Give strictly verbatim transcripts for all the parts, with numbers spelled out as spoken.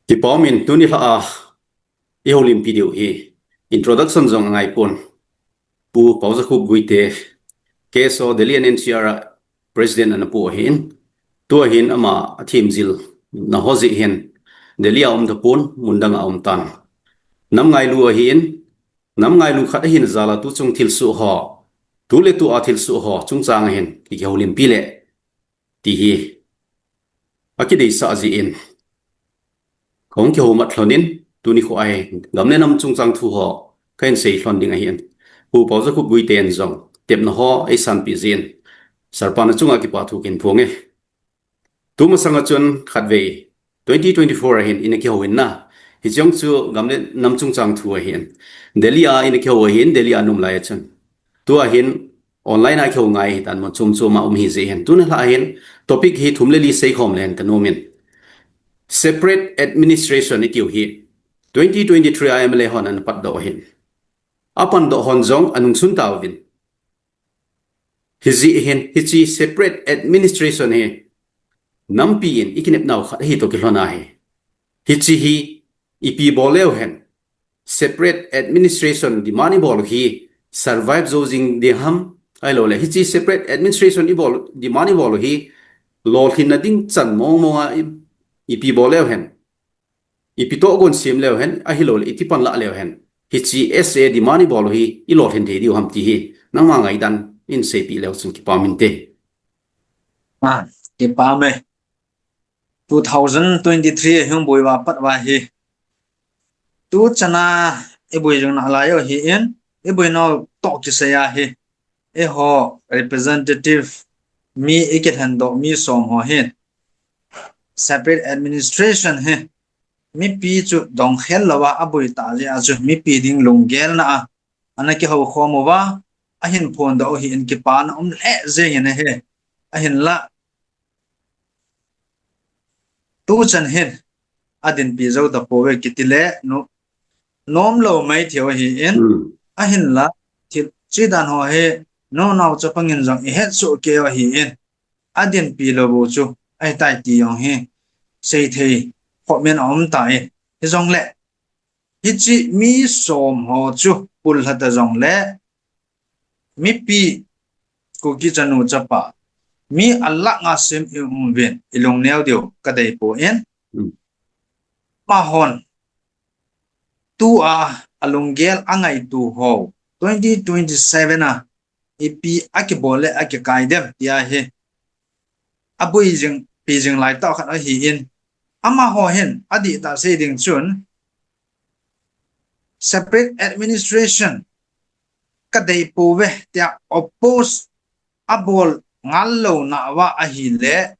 Kipa umin, tuni lha a i houlimpi diu hi introduction jong angai pon. Pu Paojakhup Guite, K S O Delhi and N C R a President ana pu ahin, tua hin ama a themjilna ho jeh hin Delhi a um tapon, mun dang a um tan. Nam ngailu ahin, nam ngailu khat ahin jal a tuchung thilsoh ho, tu le tu a thilsoh ho chungchang a hin ki, kihoulimpi le ti hi akideisah jeh in kahung kihoumat lhon in, tuni kho a hi gam le nam chungchang thu ho kahin sei lhon ding ahin, Pu Paojakhup Guite in jong tepna ho eisanpeh jeh in Sir pa na chunga kipa thu kahin phong e. Tumasang a chun khatvei twenty twenty-four a hin ina kihou in na, hiche jong chu gam le nam chungchang thu ahin, Delhi a ina kihou ahin, Delhi a na um lai a chun. Tua hin online a kihou ngai hitan, mun chom chom a um ahi jeh hin, tuni lha a hin topic hi thum le li seikhom le hen kanom in, separate administration itiu hi twenty twenty-three a M L A hon ana patdoh ahin, apandoh hon jong anungsun tauvin. Hijeh hin hiche separate administration hi nampi in ikinepnau khat ahi toh kilhon ahi. Hiche hi ipi bol leu hen, separate administration demand ibol u hi survive jou jing ding ham, ahilouleh hiche separate administration ibol, demand ibol u hi lolhinna ding chan mong mong a i, ipi bol leu hen, ipi tohgon sem leu hen, ahilouleh iti pan lah leu hen, hiche S A demand ibol u hi ilolhin thei diu ham ti hi nangma ngaidan in seipeh leu chun kipa um inte. Ah, kipa um e. Two thousand twenty-three a hung boi uva pat uva hi, tuchan a iboi jing nalai u ahin, iboinau toh kisai a hi, eiho representative mi ikilhendoh mi som ho hin separate administration hi mipi chu dongkhel louva aboi tah jeh a chu mipi ding lunggelna a ana kihoukhom uva, ahin phondoh u ahin, kipana um lheh jeng in ahi. Ahinla tuchan hin adinpi jou tapouve kiti le, no, nomlou maithei u ahin, ahinla thil, hiche dan ho hi nunao chapang in jong ihet soh kei u ahin, adinpi lou u chu ahitai ti jong hi seithei khomin aum tai. Hijongle hiche mi som ho chu pullha ta jongle mipi, Kuki chanu chapa, mi alakh nga sem ium uvin ilungneo diu kadeipoi. Amahon tua alunggel angaitu ho twenty twenty-seven a ipi akibol le akikai dem tia hi aboi jing, pi jing lai tah khat ahin, amaho hin adihtah sei ding chun separate administration kadeipouve tia oppose abol ngal louna uva ahile,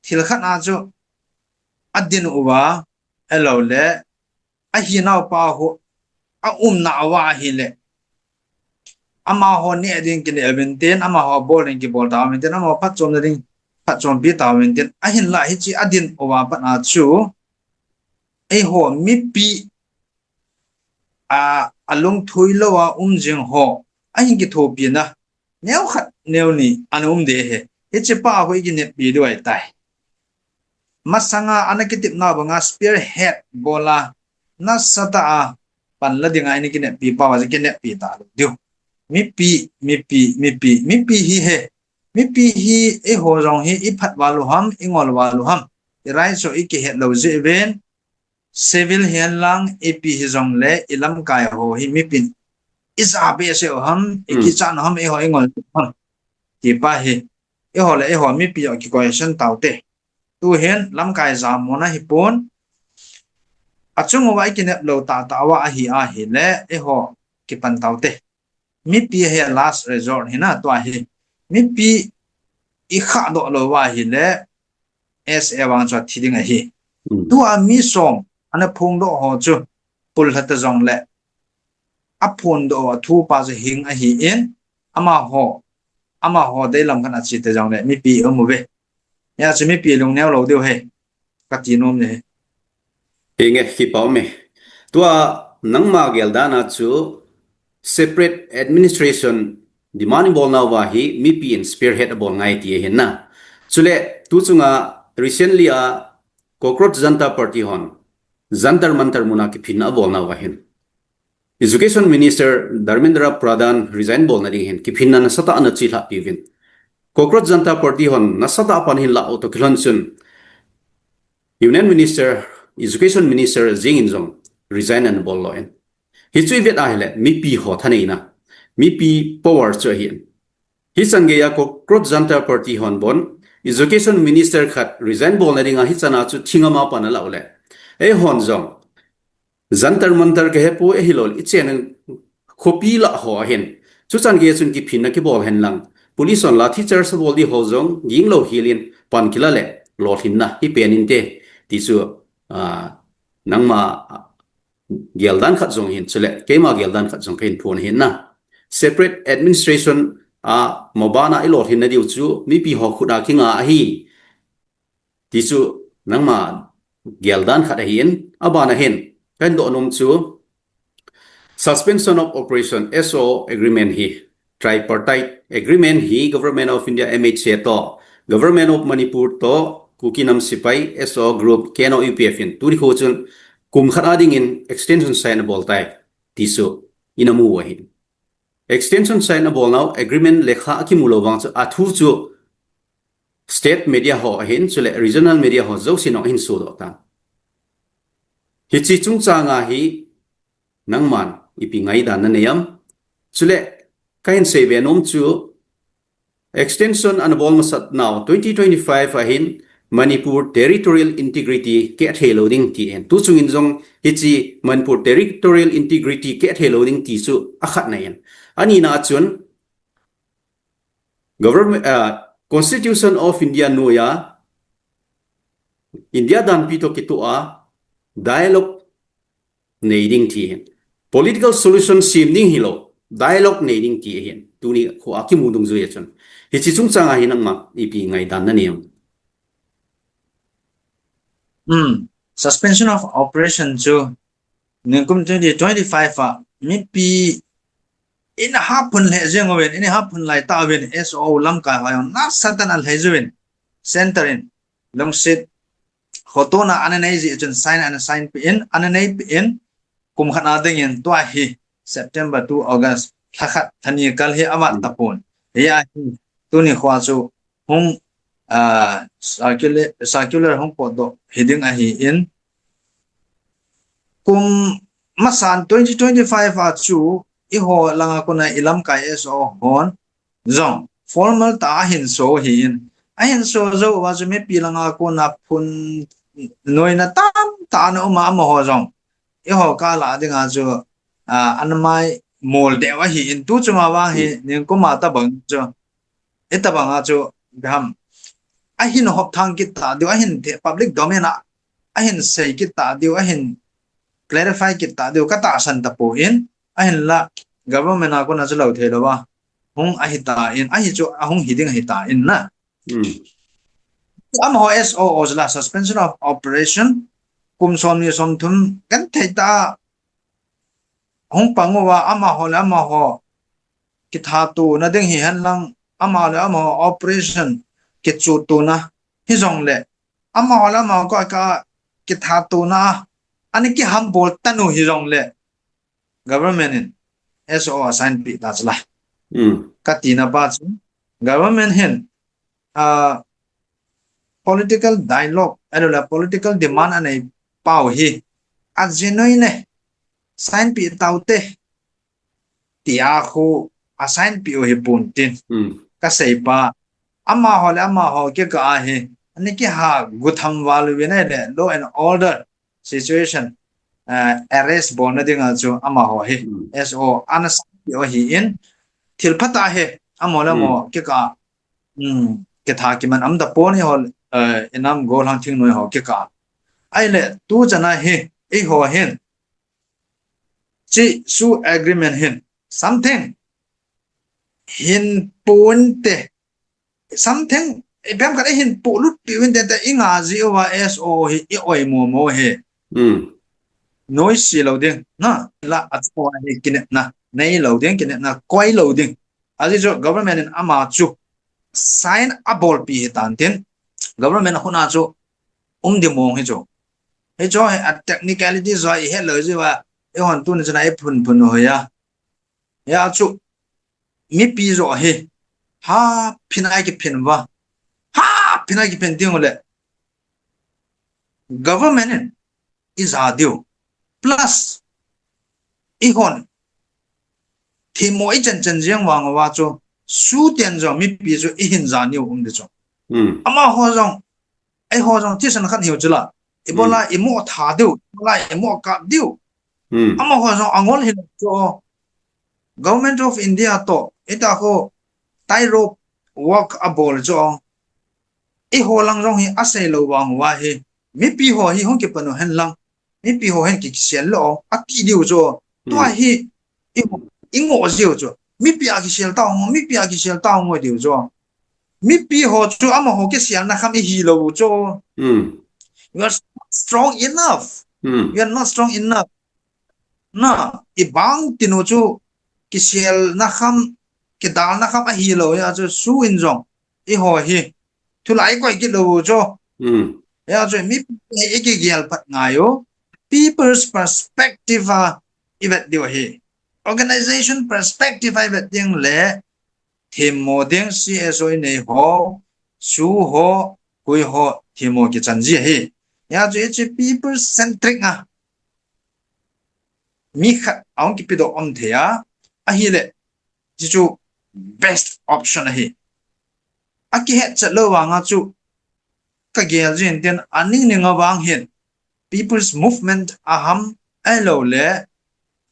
thil khat a chu adin uva, ahiloule ahinau pa ho aumna uva ahile, amaho neh ding kineh uvin tin, amaho bol ding kibol tauvin tin, amaho phatchomna ding phatchompi tauvin tin, ahinla hiche adin uva pat a chu eiho mipi a, alungthoi louva um jing ho ahin kithopina neokhat neoni ana um ding ahi. Hiche pa khu ikineppi diu ahitai. Masanga ana kitepna banga spearhead bol a, nasatah a panla dinga ina kineppi pa uva chu kineppi talou diu. Mipi, mipi, mipi, mipi hi ahi. Mipi hi eiho jong hi iphat val u ham, ingol val u ham, i right chu ikihet lou jeh uvin, civil hihen lang ipi hijongle ilamkai ho hi mipin ija behseh u ham, ikichat u ham, eiho ingol u ham ti pa hi, eiho le eiho mipi joh ki question taute. Tuhin lamkai jamona hipon, achung uva ikinep lou tahtah uva ahi ahile eiho kipan taute. Mipi hi last resort hina, tua hi mipi ikhahdoh lou uva ahile S A vang chu athi ding ahi. Tua mi som ana phongdoh ho chu pullha ta jongle aphondoh athupa chu hing ahin, amaho, amaho deilam khat ache ta jongle mipi um uve. Hia chu mipi lungneo lou diu ahi, kati nom e. Henge, kipa um e. Tua nangma geldan a chu separate administration demand ibolnauva hi mipi in spearhead abol ngai ti ahin na. Chule tuchunga recently a Cockroach Janta Party hon Jantar Mantar muna kiphinna abolnau ahin, Education Minister Dharmendra Pradhan resign bolna ding hin kiphinna nasatah a ana chelhah piuvin, Cockroach Janta Party hon nasatah a pan ahin lah u toh kilhon chun Union Minister, Education Minister jeng in jong resign ana bol loi in. Hichu ivet a ahile mipi ho thaneina, mipi power chu ahin. Hichan geiya Cockroach Janta Party hon bon Education Minister khat resign bolna dinga hichan a chu thingam a pan alah u le, eihon jong Jantar Mantar kahepoi, ahilou le ichen khopi lah ho ahin. Chuchan geiya chun kiphinna kibol hen lang, police hon lathi charge abol di ho jong ging lou hel in pan kila le lolhinna hi pen inte ti chu, ah, nangma geldan khat jong hin, chule keima geldan khat jong kahin phon ahin na. Separate administration a mabana ilolhinna diu chu mipi ho khut a kinga ahi ti chu nangma geldan khat ahin. Abana hin kahin doh nom chu Suspension of Operation, S O O agreement hi, tripartite agreement hi Government of India, M H A toh, Government of Manipur toh, Kuki Nam Sipai, S O O group, K N O U P F in tuni kho chun kum khat a dingin extension sign abol tai ti chu ina mu u ahin. Extension sign abolnau agreement lekha akimu lou vang chu athu chu state media ho ahin, chule regional media ho jousen ahin sodoh tan. Hiche chungchang a hi nangman ipi ngaidan nanei am? Chule kahin seibe nom chu extension ana bol masat nau twenty twenty-five ahin Manipur territorial integrity keh thei lou ding ti ahin. Tu chungin jong hiche Manipur territorial integrity keh thei lou ding ti chu akhat na ahin. Anina a chun Government, ah, Constitution of India noiya India danpi toh kitoh a dialogue nei ding ti ahin. Political solution sem ding hilou, dialogue nei ding ti ahin. Tuni kho a kimu dungjui a chun. Hiche chungchang a hi nangma ipi ngaidan nanei am? Hmm. Suspension of operation chu nikum twenty twenty-five a mipi in hahphun lheh jeng uvin, in hahphun lai tauvin, S O O lamkai ho jong nasatah in alhai jiuvin, center in lungset khotona ana nei jeh chun sign ana sign peh in, ana nei peh in, kum khat a dingin tua hi September to August, lha khat lha ni kal hi avat tapon. Hia hi tuni kho a chu hung, ah, circular, circular hung potdoh hiding ahin. Kum masan twenty twenty-five a chu eiho langa kona ilamkai S O O hon jong formal tah a ahin so ahin. Ahin so jou uva chu mipi langa kona phun noina tamtah ana um a, amaho jong eiho kah lah dinga chu, ah, ana maimol deh u ahin. Tu chunga vang hi nikum a tabang chu, hitabang a chu, ipi ham, ahin hopthang kit ta diu, ahin the-, public domain a ahin sei kit ta diu, ahin clarify kit ta diu katahsan tapon, ahinla government a kona chu lou thei louva hung ahitan, ahi chu ahung hiding ahitan na. Hmm. Amaho S O O chu la suspension of operation kum somni somthum genthei tah a hung pang uva, amaho le amaho kithatona ding hihen lang, amaho le amaho operation kichuhtona hijongle, amaho le amaho kah a kithatona a ana kihambol tan u hijongle, government in S O O asign peh ta chu la. Hmm. Katina pa chu, government hin, ah, political dialogue, ahilouleh political demand anei pau hi, a genuine e, sign peh taute, tia khu asign peh u hipon tin. Hmm. Kasei pa, amaho le amaho kikah a hi, ana kiha gutham val uvin ahile, law and order situation, eh, arrest bolna dinga chu amaho hi, hmm, S O O ana sign peh u ahin, thil phatah hi, amaho le amaho, hmm, kikah a, hmm, kitha kiman um tapon eiho, eh, inam gollhang thingnoi ho kikah a. Ahile, tu chan a hi, eiho hin, hiche S O O agreement hin, something hin ponte, something, ipi ham khat ihin polut peh uvinte, te inga jeh uva S O O hi i-oimo mo hi. Hmm. Noise lou ding, na, la, achu a hi kinepna nei lou ding, kinepna koi lou ding. Ajeh chu government in ama chu sign abolpeh hitan tin, government a khut a chu um ding mong hi chu. Hichu hi a technicality chu ihet lou jiuva, eihon tuni chana iphun phun u hi a. Hia chu, mipi joh hi, ha phin a kiphin uva, ha phin a kiphin ding u le, government in ija diu. Plus, eihon, themmo ichan chan jeng vang uva chu, SoO ten jong mipi chu ihin ja niu um ding chu. Hmm. Amaho jong, eiho jong thisan khat hiu chu la. Ibola Hmm. imo tha diu, ibola imo kap diu. Hmm. Amaho jong angol hilou chu. Government of India toh, ita ho tightrope walk abol chu. Eiho lang jong hi asei lou vang uva hi. Mipi ho hi hung kipan u hen lang. Mipi ho hin ki, kisel lou, ati diu chu. Tua Hmm. hi, i, ingoh jiu chu. Mipi a kisel tao ngo, mipi a kisel tao ngo diu chu. Mipi ho chu amaho kiselna kham ihi lou chu. Hmm. You are not strong enough. Hmm. You are not strong enough. Na, ibang tin u chu kiselna kham, kidalna kham ahi lou, hia chu SoO in jong. Eiho hi. Thulai koi kit lou chu. Hmm. Hia chu mipi hi ikigel pat ngai u. People's perspective a ivet diu ahi. Organization perspective a ivet ding le themmo ding CSO inei ho, SoO ho, koi ho, themmo kichan ji ahi. Hia chu hiche people centric a. Mi khat ahung kipedoh um thei a. Ahile, hichu best option ahi. Akihetchet lou vang a chu, kagel jin tin aning ning a vang hin, people's movement aham ahilou le,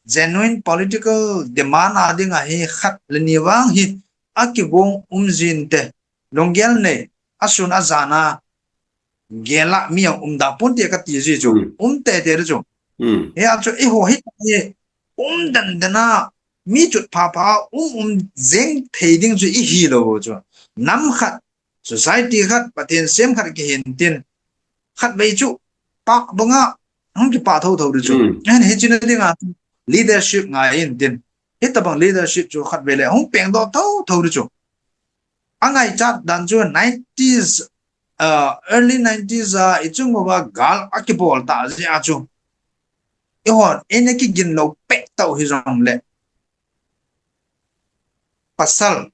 genuine political demand a ding ahi khat le ni vang hi, akigong um jin te, lunggel nei, asun ajan a, gel a mi a um da pon te kati ji chu, Hmm. um tete chu. Hmm. Hia chu eiho hi, hi um dan dan a, mi chut pha pha, um um jeng thei ding chu ihi lou chu. Nam khat, society khat, Pathen sem khat kihin tin. Khatvei chu, pah banga, hung kipah tho tho ding chu. Hmm. Ahin hiche na ding a, leadership ngai in tin. Hitabang leadership chu khatvei le, hung pengdoh tho tho ding chu. Angaichat dan chu nineties, uh, early nineties a, ichung uva gal akibol tah jeh a chu. Eihon, eina kigin lou peh tau hijong le. Pasal,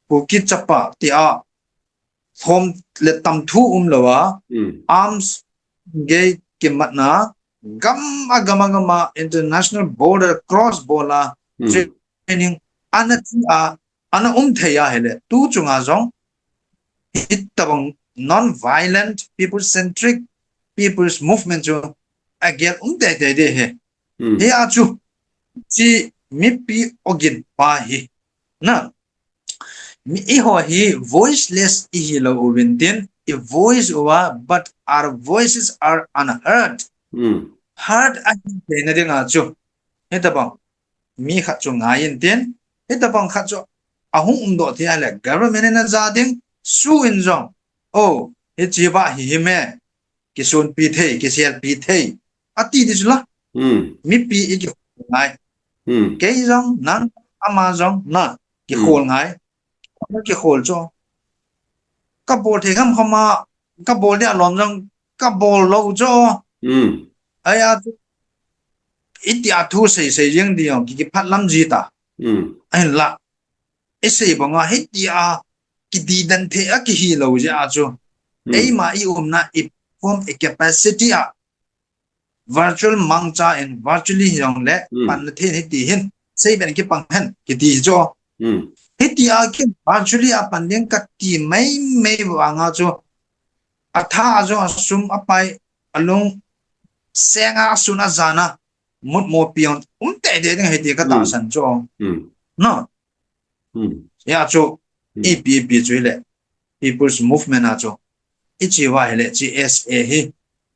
Kuki chapa, tia, thom le tam thu um lou a, Hmm. arms gei kimatna, gam a gam a gam a international border cross bol a, Hmm. training ana thi a, ana um thei ahile, tu chunga jong, hitabang non-violent, people-centric, people's movement chu agel um tei tei ding ahi. Hmm. Hia chu, hiche mipi ogin pa hi. Na, mi, eiho hi voiceless ihi lou uvin tin, i voice uva, but our voices are unheard. Hmm. Heard ahi theina dinga chu. Hitabang mi khat chu ngai in tin, hitabang khat chu ahung umdoh thei ahile, government in aja ding, SoO in jong. Oh, hiche va hi hi me, kisunpi thei, kiselpi thei. Ati ding chu la. Hmm. Mipi i kikhol ngai. Hmm. Kei jong, nang, ama jong, na, kikhol Hmm. ngai. Kikhol chu. Kabol thei kham kham a, kabol dia lom jong, kabol lou chu. Hmm. Ahia chu, itia thu sei sei jeng ding jong, ki, kiphat lam ji ta. Hmm. Ahinla. Isei banga hitia, kididan thei a kihi lou jeh a chu. Hmm. Eima i umna i form i capacity a. Virtual mangcha in virtually hijongle Hmm. panna thei in hiti hin. Seiben kipang hen, kiti chu. Hmm. Hitia kin virtually a pan ding kati mai mai vanga chu. Atha a jong asum apai alung senga asun ajan a mutmo pion um tei tei ding hiti ka Hmm. tahsan chu. Hmm. No. Hmm. Hia chu Hmm. ipi ipi chu hile. People's Movement a chu. Hiche va hile, hiche S A hi.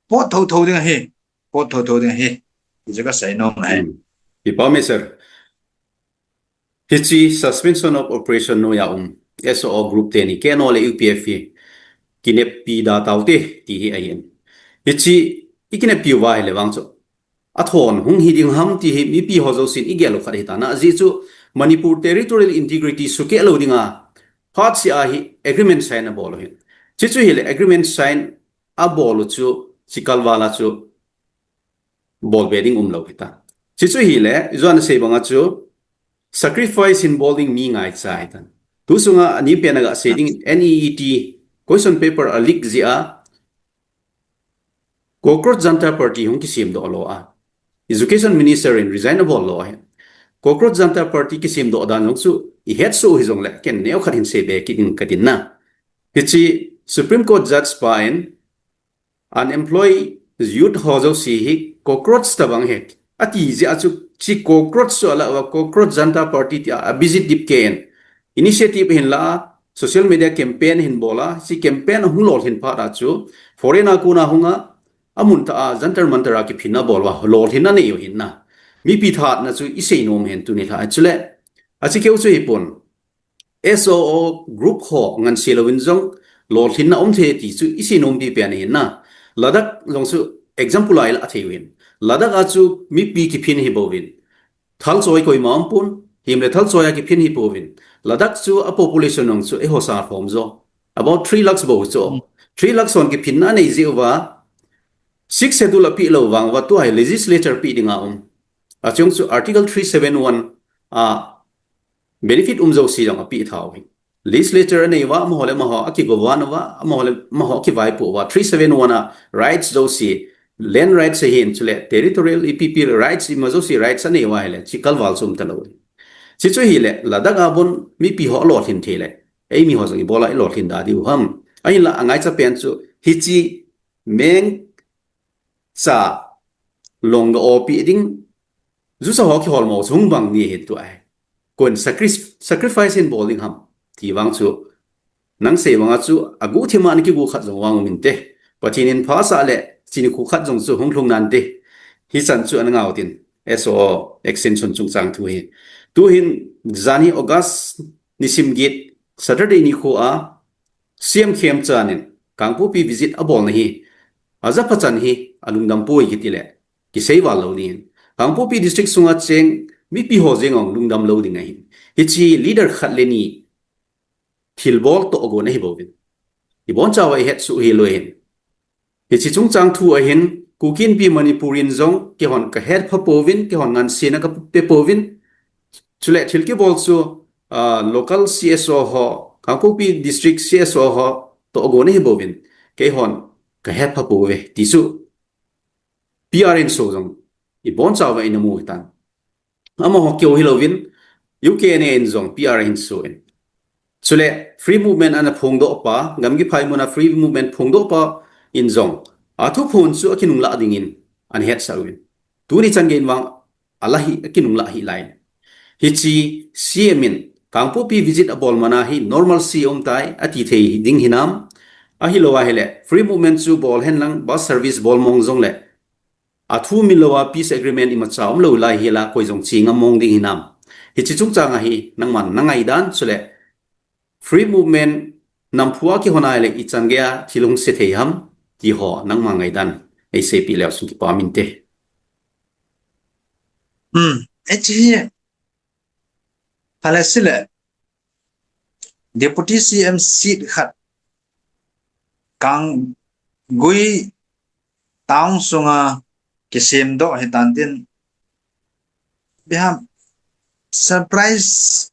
Pot tho tho ding ahi. Pot tho tho ding ahi. Hiche ka seinom ahi. Hmm. Kipa um e sir. Hiche Suspension of Operation noiya um S O O group teni K N O le U P F hi kineppi da taute ti hi ahin. Hiche i kineppi uva hile vang chu. Athon hung hi ding ham ti hi mipi ho jousen i gel u khat ahi ta na. Ajeh chu Manipur territorial integrity sukeh lou dinga phat sia hi agreement sign abol u ahin. Hiche chu hile agreement sign abol u chu chikal vala chu bol be ding umlou hita. Chichu hile, ijuan sei banga chu sacrifice in bol ding mi ngaicha hitan. Tu sunga ani pen aga sei ding N E E T question paper a leak jia Cockroach Janta Party hung kisim doh lo a. Education Minister in resign abol lo a. Cockroach Janta Party kisim doh dan jong chu ihet su hijongle ken neo khat hin sei be kit in katin na. Hichi Supreme Court Judge pa in unemployed youth ho jouse hi cockroach tabang hi ati jeh a chu chi cockroach chu ala wa cockroach Janta Party tia abijit dip ken initiative hin la social media campaign hin bola chi campaign hung lolhin phat a chu foreign a kuna hunga amun ta a Jantar Mantar a kiphinna bolwa lolhin anei u hin na mipi thatna chu isei nom hin tuni la chule achi keu chu ipon S O O group ho ngan se loin jong lolhinna um thei ti chu isei nom pi pen hin na. Ladakh jong chu example ai la thei u hin. Ladakh a chu mipi kiphin hi bouvin. Thalchoi koima um pon, himle thalchoi a kiphin hi bouvin. Ladakh chu a population jong chu eiho sa thom jo. About three lakhs bou chu. Three lakhs hon kiphinna nei jeh uva. Six schedule api lo vang uva tu hai legislature pi dinga um. Achung chu Article three seven one a benefit um jouse jong api thau hi. Legislature anei uva, amaho le amaho akigovan uva, amaho le amaho akivaipo uva, three seven one a rights jouse, land rights ahin chule, territorial E P P rights ima jouse rights anei uva hile, chikal val sum talou. Chichu hile, Ladakh a bon mipi ho lolhin thei le, eimi ho jong ibola ilolhin da diu ham. Ahinla, angaicha pen chu, hichi meng cha long ga opi ding, jusa ho kihol mo sung bang ni hin tu ai. Kon sacri-, sacrifice in bol ding ham. Ti vang chu, nang sei vanga chu, agu thima ni kigu khat jong vang um inte. Pathen in phasa le, chini khu khat jong chu hung lhung nante. Hichan chu an ngau tin, S O O extension chungchang thu hi. Tu hin, jan hi August nisim get, Saturday ni khu a, C M Khemchand in, Kangpokpi visit abolna hi, ajapha chan hi, alungdam poi kiti le, kisei val lou ni. Kangpokpi district sunga cheng, mipi ho jeng ong lungdam lou ding ahin. Hichi leader khat le ni, thilbol to agon ahi bouvin. Ibon chawa ihet su hi lou hin. Hichi chungchang thu ahin, Kuki Inpi Manipur in jong, kihon kahet pha pouvin, kihon ngan sina kape pouvin. Chule thil kibol chu, ah, local C S O ho, Kangpokpi district C S O ho, to agon ahi bouvin. Kihon kahet pha pouve, ti chu. P R N so jong, ibon chawa ina mu tan. Amaho keu hi louvin, U K N A in jong P R N so in. Chule, free movement ana phongdoh pa, gamgi phai muna free movement phongdoh pa in jong. Athu phon chu akinung la dingin, an het sa uvin. Tuni chan gen vang, ala hi, akinung la hi lai. Hichi, C M in, Kangpokpi visit abol mana hi, normal si um tai, ati thei ding hinam. Ahilou ahile, free movement chu bol hen lang, bus service bol mong jong le. Athu min lou a peace agreement imacha um lou lai hi la koi jong chi ngam mong ding hinam. Hichi chungchang a hi nangman na ngaidan chule free movement nam phu a kihon a le ichan gei a thil hung se thei ham ti ho nangman ngaidan ei seipi leu sung kipa min te. Hmm. Hichi hi. Phalesile. Deputy C M seat khat Kanggui town sunga kisemdoh hitan tin biham surprise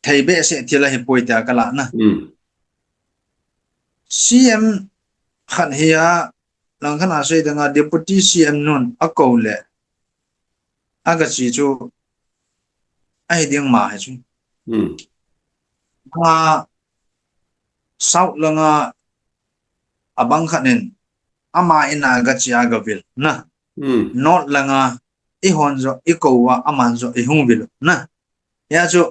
thei behseh thil ahi poi tia ka la na. Hmm. C M khat hi a langkhat a sei ding a Deputy C M nun a ko le a ka chi chu ahi ding ma hi chu. Hmm. A South langa abang khat in ama in a ka chi a ka vil na. Hmm. North langa i hon jo i ko wa aman jo i hung vil na. Ya chu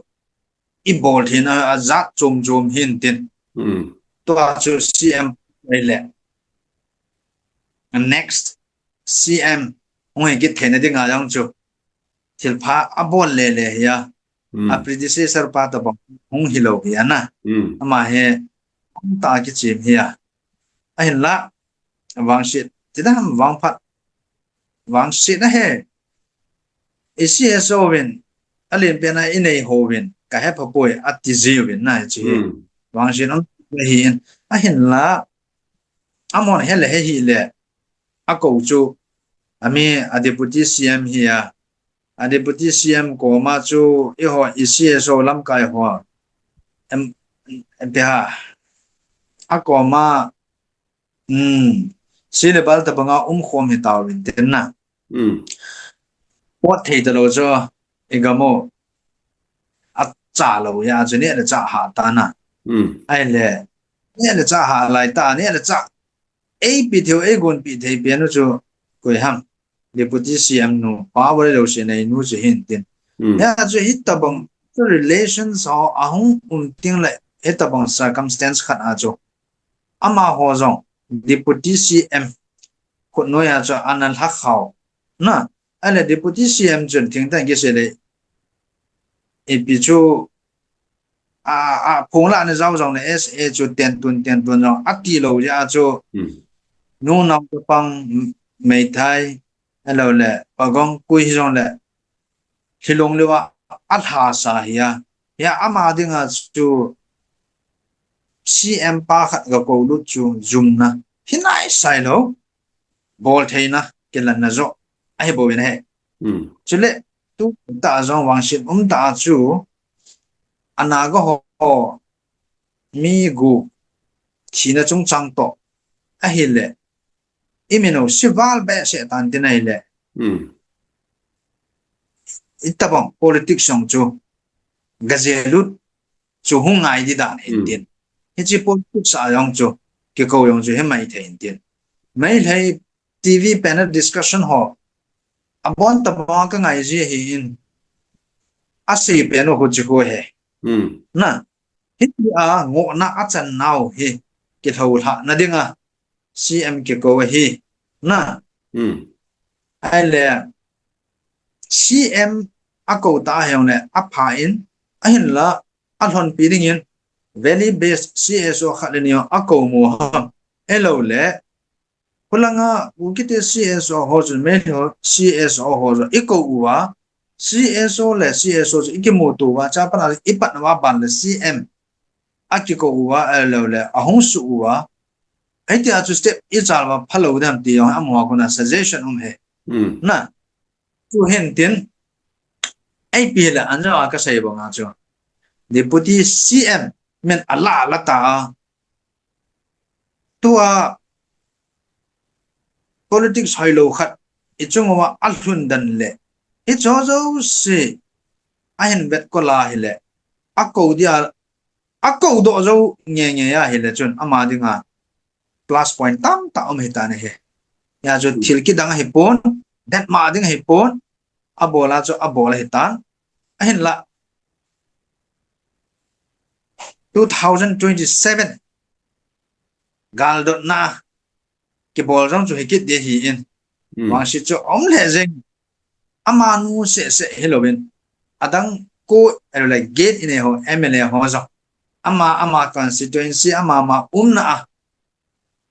i bol thin a, a jat chom chom hin tin. Hmm. Tua chu C M ai le. Next C M hung hi kit theina dinga jong chu thil pha a bol le le hi a. Hmm. A predecessor pa tabang hung hi lo hi a na. Hmm. Ama hi hung ta kichem hi a. Ahinla vangset, tidam vangphat, vangset ahi. I C S O vin, a lenpen a i nei ho vin, ka hepha poi, a ti ji vin na chi hi. Hmm. Vangset um hi in, ahinla, amon he le he hi le, akou chu, ami a deputy C M hi a, a deputy C M koma chu eiho i C S O lamkai ho, em, em, pe ha, akoma, um, si le bal tabanga umkhom hi tauvin tin na. Hmm. Pot thei talou chu, i gam u, acha lou ya chu neh le chah ha ta na. Hmm. Ahile, neh le chah ha lai ta, neh le chah. Eipi thei u, eigonpi thei pen u chu, koi ham. Deputy C M nu, power lou se nei nu chu hin tin. Hmm. Ya chu hitabang, chu relations ho, ahung um ting le, hitabang circumstance khat a chu. Amaho jong, deputy C M, khut noiya chu ana lha khau. Na, ahile deputy C M chun thingtah kisei le, ipi chu, a, a, phung la ana jao jong le S A chu ten tun, ten tun jong, ati lou ya chu, Hmm. nu nao chapang, meithai, ahilou le, pagong kui hi jong le, hilong leuva, alhasa hi a. Hia ama dinga chu C M pa khat ga kou lut chu jumna. Hi nai sai lou. Bol theina, kilanna jo. Ahi bou in he. Hmm. Chule, tu ta jong vangset um ta chu, a Naga ho, mi gu, thina chungchang toh. Ahile, i min u si val behseh tan tin ahile. Hmm. Itabang politics jong chu, ga je lut chu hung ngai di dan hin Hmm. tin. Hiche politics a jong chu, kikou jong chu, hi mai thei hin tin. Meitei T V panel discussion ho, abon tabang ka ngai ji ahi in, asei pen u khu chu khu he. Hmm. Na, hitia ngohna achan nau hi, kilhou lhah na dinga, C M kikou ahi. Na. Hmm. Ahile, C M akou ta ahi jongle, apha in, ahinla, alhonpi dingin, valley based C S O khat le ni akou mo ham. Ahilou le, Khulanga, Kukite C S O ho chun, Meitei ho C S O ho chun, i kou uva, C S O le C S O chun, i kimuto uva, chapang a i patna uva ban le C M. A kikou uva, ahilou le, ahung su uva. Hitia chu step i chal uva, phalou dem ti jong, amaho kona suggestion um he. Hmm. Na, chu hin tin, eipi le, anjo a ka sei banga chu. Deputy C M, min ala ala ta a. Tua politics hoilou khat i chung uva alhun dan le, i cho jouse ahin vet kol a hile, akou dia, akou doh jou nge nge a hile chun ama dinga plus point tamtah um hitan ahi. Hia chu thil kidang ahipon, det ma ding ahipon, abol a chu abol ahitan. Ahinla, two thousand twenty-seven galdotna kibol jong chu hikit ding ahi in. Hmm. Vangset chu um le jeng. Amanu seh seh hilouvin. Adang ko, eh, le gate in ho, M L A ho jong. Ama, ama constituency, ama, ama umna a.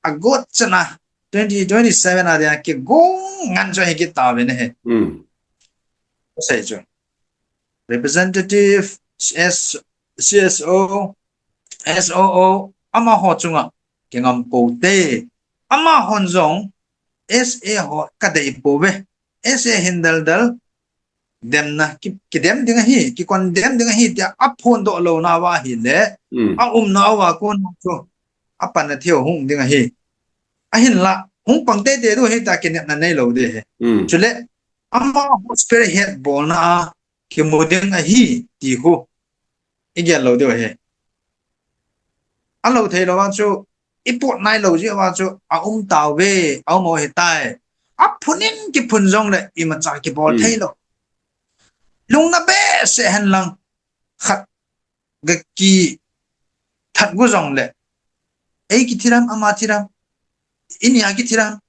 Agot chana, twenty twenty-seven a dia kigong ngan chu hikit tauvin ahi. Hmm. Sei chu. Representative, C S, C S O, S O O, amaho chunga, kingam pou te. Amahon jong, S A ho kadei pouve. S A hin dal dal, demna, ki, kidem ding ahi, kikon dem ding ahi, tia aphondoh louna uva ahile, Hmm. aumna uva kona chu, apanna thei u hung ding ahi. Ahinla, hung pang teitei diu ahi tia kinepna neilou ding ahi. Hmm. Chule, amaho spearhead bolna a, kimu ding ahi, ti khu, i gel lou diu ahi. Alou theilou vang chu, i pot nailou jeh uva chu, aum tauve, aum u ahitai. Aphun in kiphun jongle, imacha kibol Hmm. theilou. Lungna behseh hen lang, khat ga kithat gu jongle, ei kithi ram, ama thi ram, i nia kithi ram,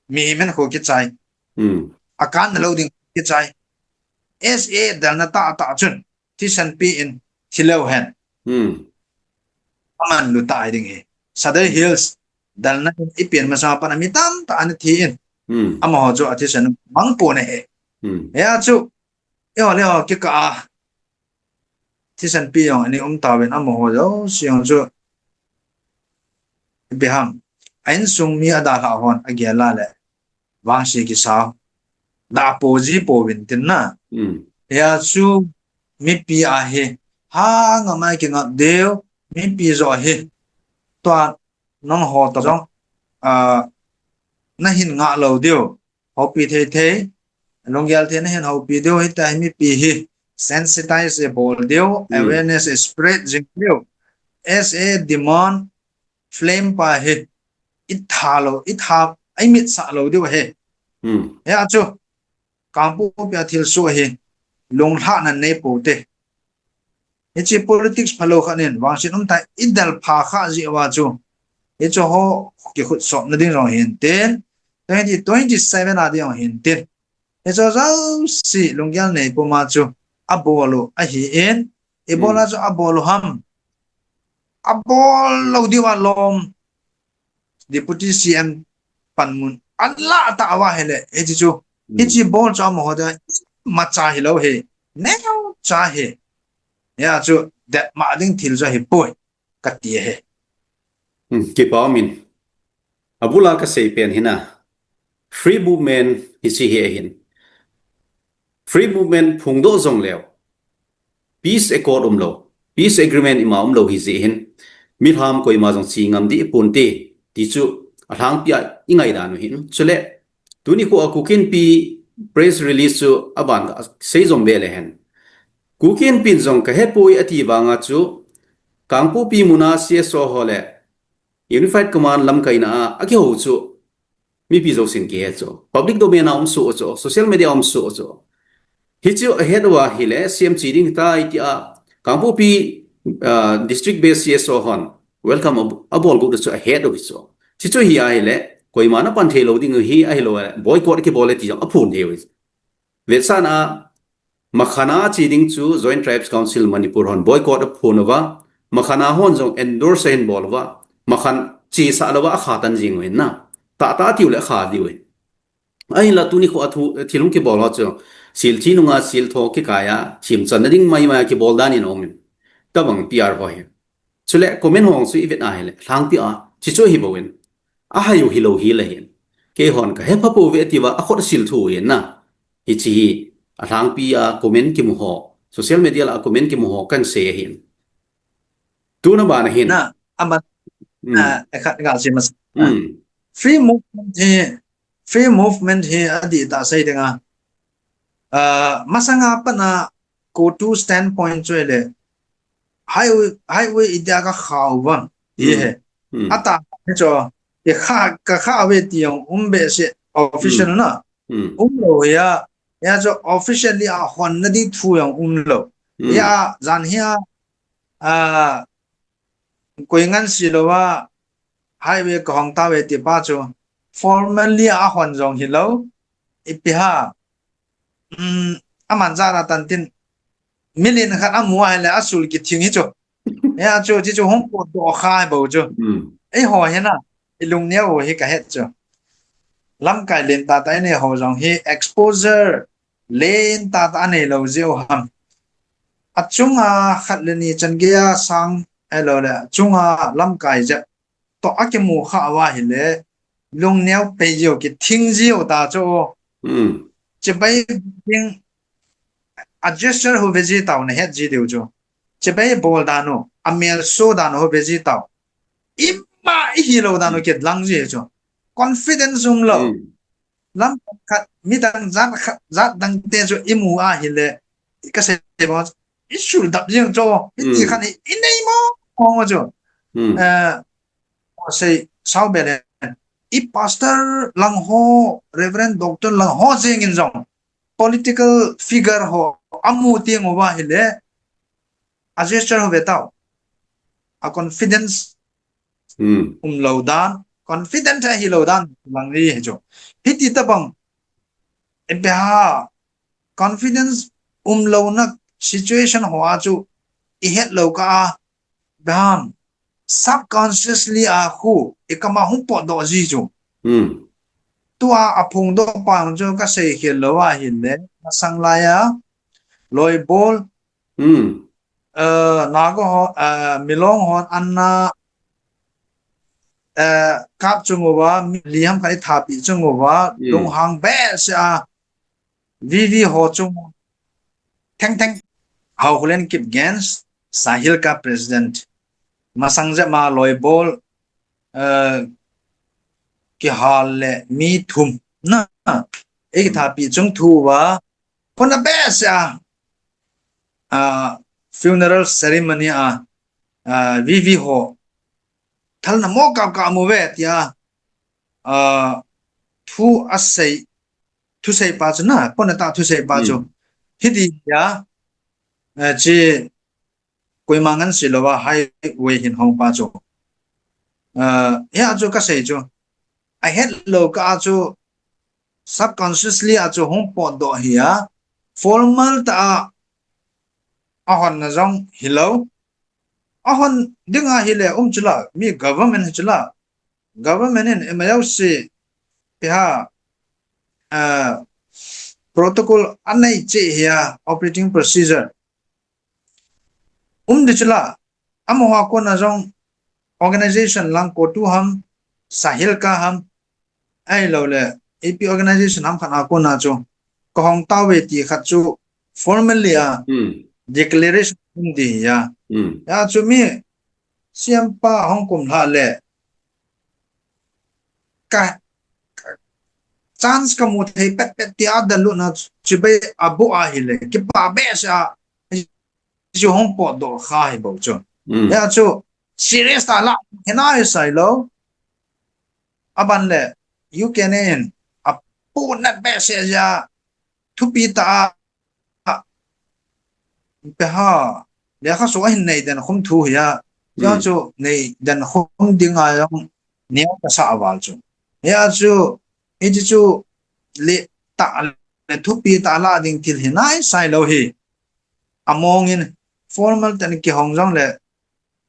mihem hen khu kichai. Hmm. Akanna lou ding kichai. S A dalna tahtah chun, thisan pi in, thi leu hen. Hmm. Aman lu tai ding ahi. Sadar Hills, dalna in i pen masang a pat a mi tamtah ana thi in. Hmm. Amaho chu athisan mang pon ahi. Hmm. Hia chu, eiho le eiho kikah a, thisan pi jong ana um tauvin amaho jouse jong chu, ipi ham, a insung mi adalhah hon agel a le, vangse kisa. Da po ji po vin tin na. Hmm. Hia chu mipi ahi. Ha nga mai ki ngat deu, mipi jo ahi. Tua nang ho ta jong, ah, na hin nga lo deu. Hopi thei thei. Lunggel thei na hin hopi deu hita hi mipi hi. Sensitize e bol deu, hmm, awareness e spread jing deu. S A demand flame pa hi. I tha lo, i tha, i mit sa lo deu he. Hmm. Hia chu. Kangpokpi a thil soh hi. Lunglhahna nei po te. Hiche politics phalo khat nin, vangset um ta i del pha kha ji uva chu. Hiche ho kikhut sopna ding jong hin tin, twenty twenty-seven a ding jong hin tin. Hiche jouse lunggel nei puma chu, abol u ahi in, i bol a chu abol u ham. Abol lo diu alom. Deputy C M panmun ala ta uva hile, hiche chu, hmm, hiche bol chu amaho dia, macha hi lo he, neo cha he. Hia chu, det ma ding thil chu hi poi, ka ti he. Hmm, kipa min. Abula ka sei pen hina. Free movement hiche hi ahin. Free movement phongdoh jong leu. Peace accord um lo. Peace agreement ima um lo hi jeh hin. Milham koima jong chi ngam di pon te. Ti chu alhangpi a i ngai dan u hin. Chule, tuni khu a Kuki Inpi press release chu aban ka sei jom ve le hen. Kuki Inpi jong ka hepoi ati vanga chu. Kangpokpi muna C S O ho le Unified Command lamkaina a, a kiho chu. Mipi jousen kihe chu. Public domain a um soh chu. Social media a um soh chu. Hichu ahet uva hile, C M chi ding tai tia, Kangpokpi, ah, district based C S O hon, welcome ab-, abol got chu ahet u hi chu. Hichu hi ahile, koima na pan thei lo ding hi ahilou le, boycott kibol le ti jong aphon thei u hi. Vetsahna a, Makhana chi ding chu Joint Tribes Council Manipur hon boycott aphon uva, Makhana hon jong endorse ahin bol uva, Makhan chi sa lou va akha tan jing u hin na. Tah tah tiu le akha diu hin. Ahinla tuni khu a thu, thil hung kibol ho chu, sil thi nunga sil tho kikai a, thim channa ding mai mai a kibol dan in aum in. Tabang P R ho hi. Chule comment ho chu i vet a hile, lhangpi a, chi chu hi bou in. A hai u hi lou hi le hin. Kei hon ka hepha pou ve ti va, a khut sil thu u hin na. Hichi hi, a lhangpi a comment kimu ho, social media la a comment kimu ho kan sei ahin. Tuna bana hin. Na, ama, hmm, ah, e khat nga si mas. Hmm. Free movement hi, free movement hi adih tah sei ding a. Ah, masanga pat a CoTU standpoint chu le. Highway, highway idia ka khau vang. Hi he. Hmm. Ata he chu. Ke kha, ka kha ve ti jong um behseh official na. Hmm. Um lou ya. Ya chu officially a honna ding thu jong um lou. Hmm. Ya jan hi a, ah, koi ngan si lou a, highway ka hong ta ve ti pa chu, formally a hon jong hi lou, ipi ha, um, aman jat a tan tin, million khat amu a hile a sul kithing hi chu. Ya chu, chi chu hung potdoh kha bou chu. Hmm. Eiho hi na, i lungneo u hi ka het chu. Lamkai len tah tah i nei ho jong hi exposure len tah tah a nei lou jeh u ham. A chunga khat le ni chan gei a sang, ahilou le, a chunga lamkai jep toh a kimu kha uva hile, lungneo pei jeh u kithing jeh u ta chu. Hmm. Chibai ding a gesture hu ve ji tau na het ji diu chu. Chibai bol dan u, a mel so dan u hu ve ji tau. Ima i hi lou dan u kit lang ji chu. Confidence um lou. Hmm. Lam khat, midang jat khat, jat dang te chu i mu a hile, i ka sei mo, i sul dap jing chu, i ti khan i, i nei mo, mo chu. Hmm. Eh, sei, sao be le, i pastor lang ho, Reverend Doctor lang ho jeng in jong, political figure ho, amu tiang uva hile, a gesture ho ve tau. A confidence Hmm. Um lou dan, confident ahi lou dan, lang ni hi chu. Hiti tabang, ipi ha, confidence um louna situation ho a chu, i het lou ka a, ipi ham, subconsciously a khu, i kam a hung potdoh ji chu. Hmm. Tua a phongdoh pa chu ka sei khel lou a hile, masang lai a, loi bol, Hmm. Eh, Naga ho, eh, Milong hon an na eh, kap chung uva, mi li ham khat i thapi chung uva, hmm, lunghang behseh a, V V ho chung, theng theng, Haokholen Kipgen, Sahilka president, masang jep ma loibol, eh, kihal le mi thum, na, i thapi chung thu uva, kona behseh a, ah, funeral ceremony a, ah, V V ho, thalna mo kap kap mu ve tia, ah, thu asei, thusei pa chu na, kona ta thusei pa chu. Hmm. Hiti ya, eh, chi, koima ngansi louva highway hin hong pa chu. Ah, hia chu kasei chu. Ahet lou kah a chu subconsciously a chu hung potdoh hi a, formal ta a, ahonna jong hilou. Ahon ding ahile um chula, mi government hi chula. Government in emergency piha, ah, protocol anei cheh hi a, operating procedure. Um di chula, amaho a kona jong organization lang COTU ham, Sahilka ham, ahilou le, ipi organization ham khat a kona chu, kahong tauve ti khat chu formally a, hmm, declaration um di hi a. Hmm. Ya chu mi, siampa hong kum lha le, ka, ka chance kamu thei pet pet tia daluna chibai abu ahile, kipa behseh a, chu hong potdoh kha hi bou chu. Hmm. Ya chu serious ta la, hina hi sailou. Aban le, U K N A in, apu na behseh a, thupi ta a, pe ha, lekha so ahin nei den khum thu hi a, ya chu nei den khum ding a jong neo kasa aval chu. Ya chu, i chu le ta le thupi ta la ding thil hi nai sailou hi. Among in formal ten kihong jong le,